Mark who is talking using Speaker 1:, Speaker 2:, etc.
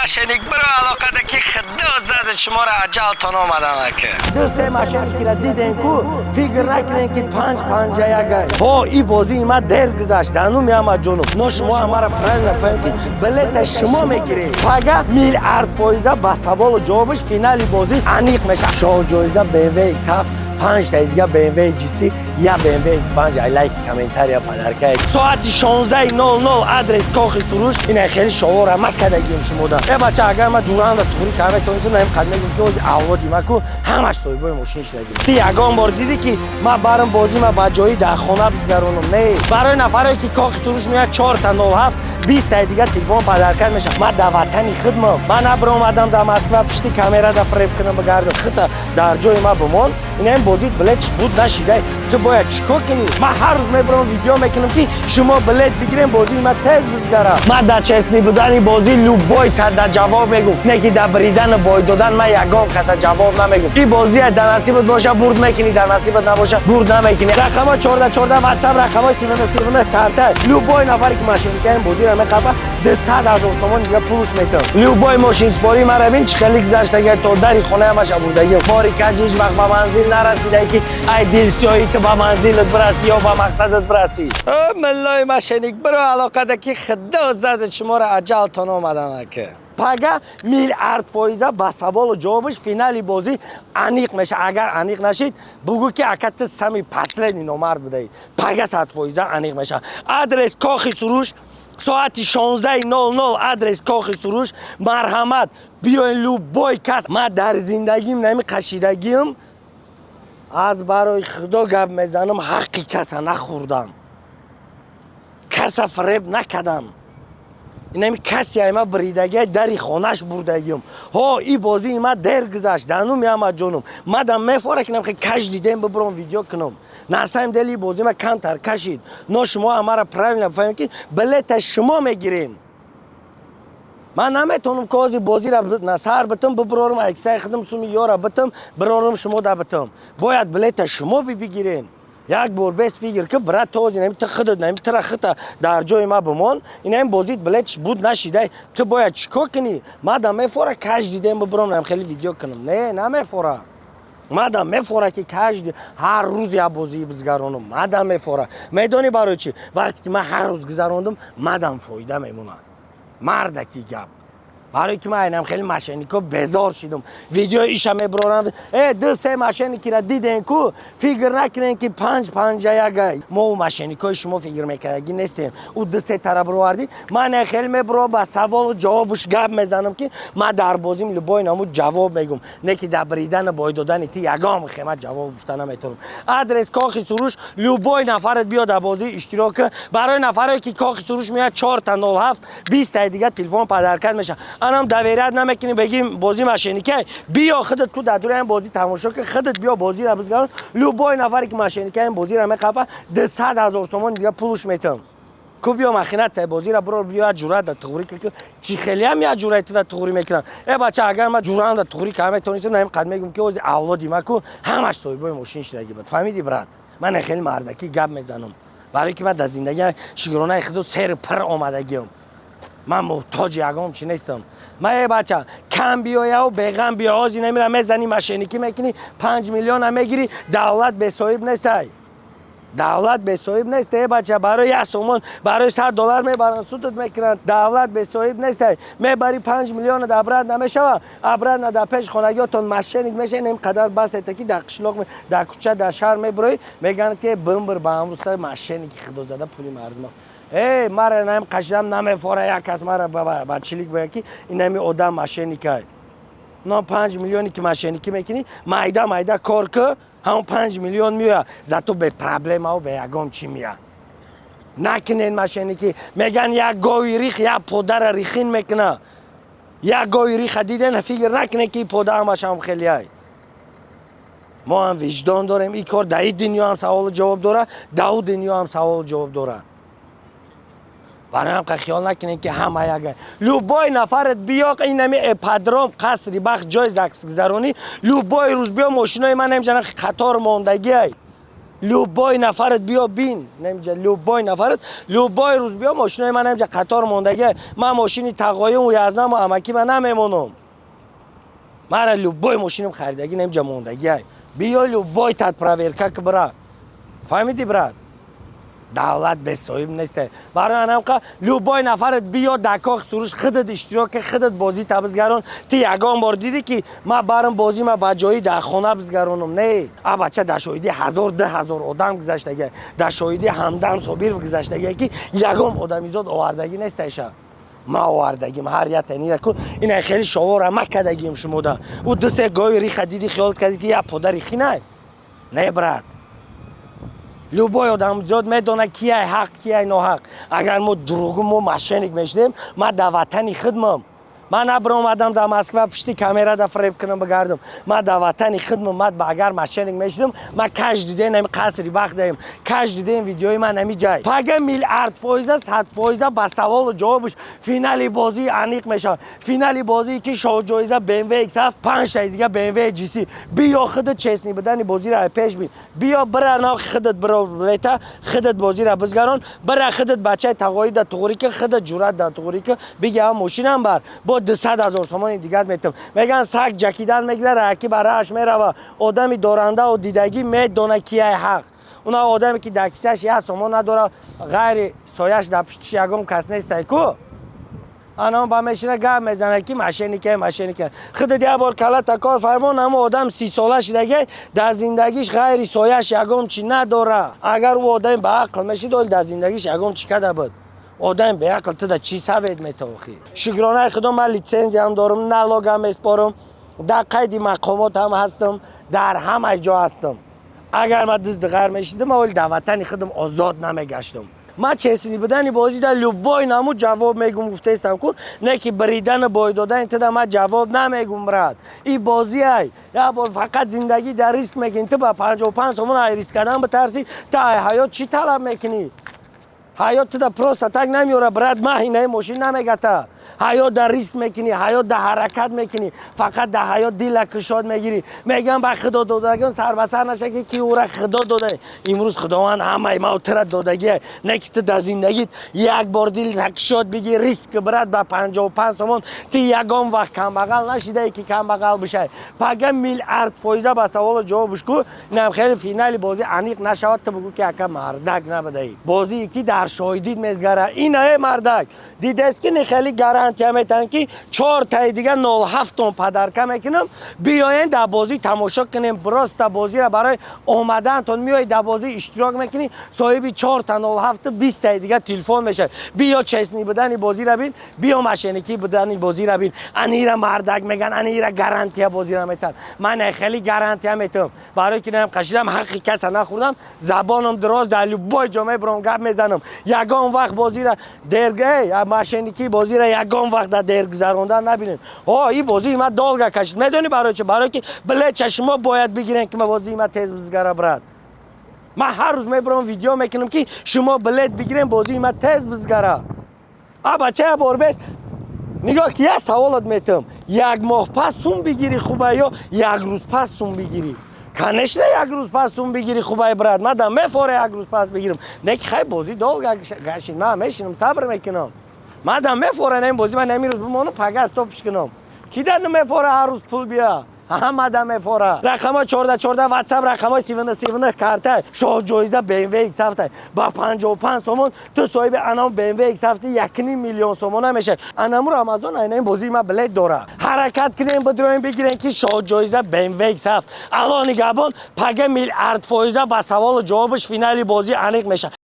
Speaker 1: Мошенник, биро алоқада ки худо зада шуморо аҷалтон омаданака.
Speaker 2: Ду се мошенникира диден ку, фикр накунен, ки панҷ панҷа ягай. Ҳо, и бозии ма дер гузашт, дануми ама ҷонум, но шумо ҳамара правильно фаҳмед, ки билета шумо мегиред. Пага миллиард фоиза ба саволу ҷавобаш финали бозӣ аниқ мешавад. Шоҳҷоиза BMW X7, панҷтаи дига BMW GC, я BMW X5. Ай лайки, комментария, подарка. Соати 16:00, адрес Кохи Суруш. Ина хеле шовора ма кадагим шумода. Э бача, агар ма ҷуранда туғри карда метонистам, наим қад мегум, ки ози авлоди ма ку ҳамаш соҳибои мошин шудагим. Ти ягон бор дидӣ, ки ма барам бозӣ ма ба ҷои дар хона бизгаронам? Не, барои нафарое ки Кохи Суруш меяд, чорта 07, 20таи дига телефон подарка мешавад. Ма дар ватани хидмам, ма набиромадам дар Москва пишти камера да фреб кунам бигардам. Хита дар ҷои ма бимон. Инаим бозит билетш буд нашидай, ту бояд чӣ кор кунӣ? Ман ҳар рӯз мебарам, видео мекунам, ки шумо билет бигирем, бозии ма тез бизгарам. Ман дар честный будани бозӣ любой та дар ҷавоб мегум, не ки дар бридану бой додан ман ягон каса ҷавоб намегум. И бозия дар насибат боша, бурд мекунӣ, дар насибат набоша, бурд намекунӣ. Рақамҳо 14 14 ватсап, рақамҳои 39 39 карта. Любой нафаре ки мошинникаем бозиро мехапа, 200 000 сомон дига пулш метавон. Любой мошинспорӣ мара бин, чӣ хеле гузаштага, то дари хонаямаша бурдагӣ. Бори каҷ ҳеҷ вақт ба манзил нарасидай, ки ай дилсиёҳӣ ту ба манзилат бирасӣ ё ба мақсадат бирасӣ.
Speaker 1: О миллои мошенник, биро алоқада ки худо зада шуморо аҷалтон омаданака.
Speaker 2: Пага миллиард фоиза ба саволу ҷавобаш финали бозӣ аниқ мешавад. Агар аниқ нашид, бугӯ, ки ака, ту самый последний номард будаӣ. Пага 100% аниқ мешавад. Адрес Кохи Суруш, соати 16:00, адрес Кохи Суруш. Марҳамат, биёен, любой кас. Ман дар зиндагим нами қашидагиам, аз барои Худо гап мезанам, ҳаққи каса нахӯрдам, каса фиреб накардам. Инами касе айма бридагия, дари хонаш бурдагиам. Ҳо, и бозии ма дер гузашт, дануми ама ҷонум, мадам мефора кинам, хе каш дидем, бибурам, видео кунам. На самом деле бозии ма камтар кашид, но шумо амара правильно фаҳмед, ки билета шумо мегирем. Ман наметавонам, ки ҳозир бозиро сар битам, бибурорам, аксаи худам суми ёра битам, бирорам, шумо да битам. Бояд билета шумо бигирем. Як бор бес фикр ки, брат, този нами ту худат нами тура хита дар ҷои ма бимон. Инаим бозит билетш буд нашидай, ту бояд чӣ кор кунӣ? Мадам мефора каш дидем, бибурам, нам хеле видео кунам. Не, намефора. Мадам мефора, ки каждый ҳар рӯз як бозии бизгаронам. Мадам мефора. Медонӣ барои чӣ? Вақте ки ман ҳар рӯз гузарондум, мадам фоида мемонад. Мардаки гап. Барои ки ман айнам хеле мошеннико безор шидум, видеои иша мебурорам. Э, ду се мошенникира диден ку, фикр накунен, ки панҷ панҷа ягай. Мо мошенникои шумо фикр мекардагӣ нестем. Ӯ ду се тара бировардӣ, ман хеле мебуром, ба саволу ҷавобуш гап мезанам, ки ман дар бозим любой намуд ҷавоб мегум, не ки дар бридану бой додани ти ягон хема ҷавоб гуфта наметавонам. Адрес Кохи Суруш. Любой нафарат биё, дар бозӣ иштирок кун. Барои нафарое ки Кохи Суруш меяд, чорта 07, 20таи дига телефон подарка мешавад. Анам доверять намекунӣ, бегим бозӣ мошенникай, биё худат ку, дар дураям бозӣ тамошо ки, худат биё, бозиро бизгарон. Любой нафаре ки мошенникаем бозиро меқапа, 200 000 сомон дига пулш метавон. Ку биё, махинатсия бозиро биро, биё, ҷурат да туғрӣ ки чӣ хелеам я ҷурати да туғрӣ мекунам. Э бача, агар ман ҷурам да туғрӣ карда метавонистам, наим қад мегум, ки ози авлоди ма ку ҳамаш соҳибои мошин шудагӣ буд. Фаҳмидӣ, брат? Ман хеле мардакӣ гап мезанам, барои ки ман дар зиндагӣ, шукронаи Худо, сери пир омадагиам. Ман муҳтоҷи ягон чӣ нестам. Ма е бача, кам биёяу беғам биё. Ҳози намира мезанӣ, мошенникӣ мекунӣ, 5 миллиона мегирӣ. Давлат бесоҳиб нестай, давлат бесоҳиб нест. Е бача, барои 1 сомон, барои 100 доллар мебаранд, судат мекунанд. Давлат бесоҳиб нестай. Мебари 5 миллиона, да обратно намешава. Обратно дар пеш хонагиётон мошенник мешавед. Ин қадар басета, ки дар қишлоқ, дар кӯча, дар шаҳр мебуроӣ, мегӯянд, ки бимбир ба ҳамруста мошенники худозада пули мардума. Э, мара наим қашидам намефора, як кас мара ба чилик бояд, ки инами одам мошенникай. Но 5 миллионе ки мошенникӣ мекунӣ, майда майда кор ку, ҳамон 5 миллион меояд, зато бе проблемау бе ягон чӣ меяд. Накунен мошенникӣ. Меган, як гови рих як подара рихин мекуна. Як гови риха диден, фикр накунен, ки пода ҳамашам хелеай. Мо ҳам виҷдон дорем. Ин кор дар ин дунё ҳам саволу ҷавоб дора, дар ӯ дунё ҳам саволу ҷавоб дора. Барои ҳам хиёл накунем, ки ҳама як. Любой нафарат биё, инами ипподром, Қасри Бахт, ҷои загсгузаронӣ, любой рӯз биё, мошинои ман намежана, қатор мондагиай. Любой нафарат биё, бин, немҷа любой нафарат любой рӯз биё, мошинои ман немҷа қатор мондагия. Ман мошини тағоюму язнаму амакӣ ма намемонам. Мара любой мошиним харидагӣ немҷа мондагия. Биё, любой тат проверка ки, бира. Фаҳмидӣ, брат? Давлат бесоҳиб несте. Барои анамқа любой нафарат биё, дар Кохи Суруш худат иштирок ки, худат бозӣ табизгарон. Ти ягон бор дидӣ, ки ма барам, бозӣ ма ба ҷои дар хона бизгаронам? Не, а бача дар шоҳидӣ ҳазор, 2000 одам гузаштагия, дар шоҳидӣ Ҳамдам Собиров гузаштагия, ки ягон одамизод овардагӣ нестаиша. Ма овардагим ҳар як танира ку. Ина хеле шовора ма кардагим шумода. Ӯ ду се гоҳи риха диди, хиёл кардӣ, ки як подари хинай. Не, брат, любой одам зиёд медонад, кияй ҳақ, кияй ноҳақ. Агар мо дуругу, мо мошенник мешудем. Ман дар ватани худмам, ман набиромадам дар Москва пишти камера да фреб кунам, бигардам. Ман дар ватани худмам. Ман агар мошенник мешудам, ман каждый день ами қасри бахт даем, каждый день видеои ман ами ҷай. Пага миллиард фоиза, 100% ба саволу ҷавобш финали бозии аниқ мешавад. Финали бозие ки шоҳҷоиза BMW X7, панҷтаи дига BMW GC. Биё, худат честный будани бозиро пеш бин. Биё, бира нохи худат, биро лета, худат бозиро бизгарон. Бира, худат бачаи тағоӣ да туғурӣ ки, худат ҷуръат да туғурӣ ки, биги мошинам бар, бо 200 000 сомони дигар метам. Меган, саг ҷакидан мегира, раки ба рааш мерава. Одами дорандаву дидагӣ медона, кияй ҳақ. Уна одаме, ки дар кисааш як сомон надора, ғайри сояш дар пуштиш ягон кас нестай ку. Анам ба мешина гап мезана, ки мошенника, мошенника. Худат як бор калата кор фармон. Ҳамо одам 30 сола шидаге, дар зиндагиш ғайри сояш ягон чи надора. Агар ӯ одами баақл мешид, оли дар зиндагиш ягон чи када буд. Одами беақл туда чӣ совет метохӣ? Шукронаи Худо, ман литсензиям дорам, налогам меспорам, дар қайди мақомот ҳам ҳастам, дар ҳама ҷо ҳастам. Агар ман дизди ғайр мешидам, оли дар ватани худам озод намегаштам. Ман честный будани бозӣ дар любой намуд ҷавоб мегум, гуфтаистам ку. Не ки бридану бой додани туда ман ҷавоб намегум, брат. И бозиай, як бор фақат зиндагӣ дар риск мекунӣ. Ту ба 55 сомон ай риск кардан битарсӣ, ту ай ҳаёт чӣ талаб мекунӣ? Ҳаёт туда просто так намеёра, брат. Маҳинаи мошин намегата. Ҳаёт дар риск мекунӣ, ҳаёт дар ҳаракат мекунӣ, фақат дар ҳаёт дила кушод мегирӣ. Мегӯям, ба Худо додагон сарбасар наша, ки ӯра Худо дода. Имрӯз Худованд ҳамаи ма тира додагия, не ки ту дар зиндагит як бор дил кушод бигӣ, риск, брат. Ба 55 сомон ту ягон вақт камбағал нашидае, ки камбағал бишай. Пага миллиард фоиза ба саволу ҷавобш ку. Инам хеле финали бозӣ аниқ нашавад, ту бугӯ, ки ака, мардак набудаӣ. Бозие ки дар шоҳидит мезгара, инае мардак дидест, ки не хеле гарантия метаҳам, ки чортаи дига 07 тон подарка мекунам. Биёен, дар бозӣ тамошо кунем. Просто бозиро барои омадаантон меои, дар бозӣ иштирок мекунӣ, соҳиби чорта 07, 20таи дига телефон мешавад. Биё, честный будани бозиро бин, биё, мошенникӣ будани бозиро бин. Анира мардак меган, анира гарантия бозиро метаҳанд. Ман хеле гарантия метаҳам, барои ки наям қашидам, ҳаққи каса нахӯрдам, забоном дроз, дар любой ҷо мебурам, гап мезанам. Ягон вақт бозира дерге, мошенникӣ бозира ягон вақт дар дер гузарондан набинем. О, и бозии ма долго кашид. Медонӣ барои чи? Барое ки билетча шумо бояд бигирен, ки ма бозии ма тез бизгара. Брат, ман ҳар рӯз мебурам, видео мекунам, ки шумо билет бигирен, бозии ма тез бизгара. А бача, я бор бес нигоҳ ки, як саволот метавам: як моҳ пас сум бигирӣ хуба ё як рӯз пас сум бигирӣ? Конечно, як рӯз пас сум бигирӣ хубай, брат. Ман дам мефоре як рӯз пас бигирам, не ки хай, бозӣ долго гашид, ман мешинам, сабр мекунам. Ман дам мефоре на ин бозӣ, ман ҳамин рӯз бимонам, пага стопш кунам. Ки дар намефора ҳар рӯз пул бия? Ҳама дам мефора. Рақамҳои 14 14 ватсап, рақамҳои 39 39 карта. Шоҳ ҷоиза BMW X7 ба 55 сомон. Ту соҳиби анам BMW X7 1,5 миллион сомона мешавад. Анаму Рамазон айнаин бозии ма билет дора. Ҳаракат кунем, бидроем, бигирем, ки шоҳ ҷоиза BMW X7. Аллоҳ нигаҳбон. Пага миллиард фоиза ба саволу ҷавобаш финали бозӣ аниқ мешавад.